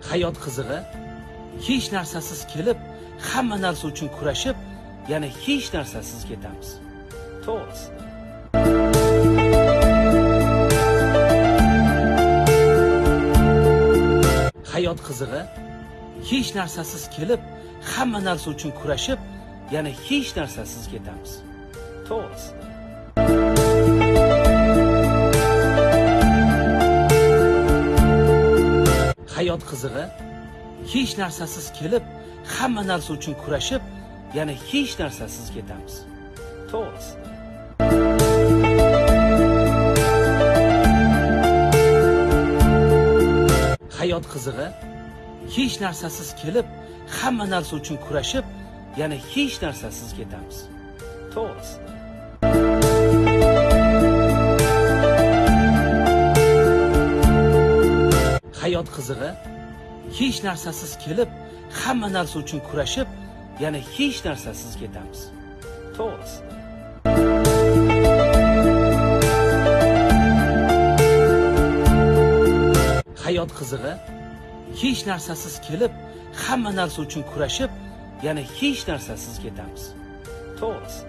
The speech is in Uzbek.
Hayot qizig'i hech narsasiz kelib, hamma narsa uchun kurashib, yana hech narsasiz ketamiz. To'g'risi. Hayot qizig'i hech narsasiz kelib, hamma narsa uchun kurashib, yana hech narsasiz ketamiz. To'g'risi. Hayot qizig'i hech narsasiz kelib, hamma narsa uchun kurashib, yana hech narsasiz ketamiz. To'g'risi. Hayot qizig'i hech narsasiz kelib, hamma narsa uchun kurashib, yana hech narsasiz ketamiz. To'g'risi. Hayot qizig'i hech narsasiz kelib, hamma narsa uchun kurashib, yana hech narsasiz ketamiz. To'g'risi. Hayot qizig'i hech narsasiz kelib, hamma narsa uchun kurashib, yana hech narsasiz ketamiz. To'g'risi.